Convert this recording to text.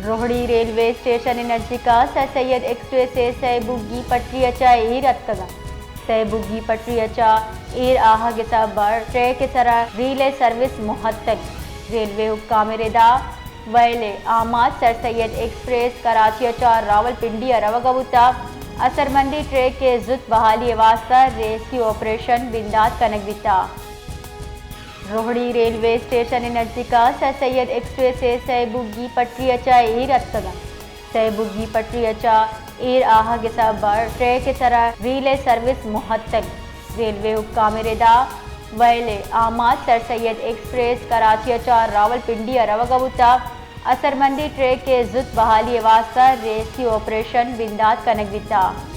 Rohri railway station ءِ نزیک ءَ سر سید ایکسپریس ءِ سئے بگی پٹری ءَ چہ ایر اتکگ انت۔ سئے بگی پٹری ءَ چہ ایر آہگ ءِ سبب ءَ ٹریک ءِ سرا ریل ءِ سروس مھتل۔ ریلوے حکام ءِ ردا ویل ءِ آماچ سر سید ایکسپریس کراچی ءَ چہ راولپنڈی ءَ روگ ءَ بوتگ۔ اثرمندی ٹریک ءِ زوت بحالی ءِ واستہ ریسکیو آپریشن بندات کنگ بیتگ۔ روہڑی ریلوے اسٹیشن ءِ نزیک ءَ سر سید ایکسپریس ءِ سئے بگی پٹری ءَ چہ ایر اتکگ انت۔ سئے بگی پٹری ءَ چہ ایر آہگ ءِ سبب ءَ ٹریک ءِ سرا ریل ءِ سروس مھتل۔ ریلوے حکام ءِ ردا ویل ءِ آماچ سر سید ایکسپریس کراچی ءَ چہ راولپنڈی ءَ روگ ءَ بوتگ۔ اثرمندی ٹریک ءِ زوت بحالی ءِ واستہ ریسکیو آپریشن بندات کنگ بیتگ۔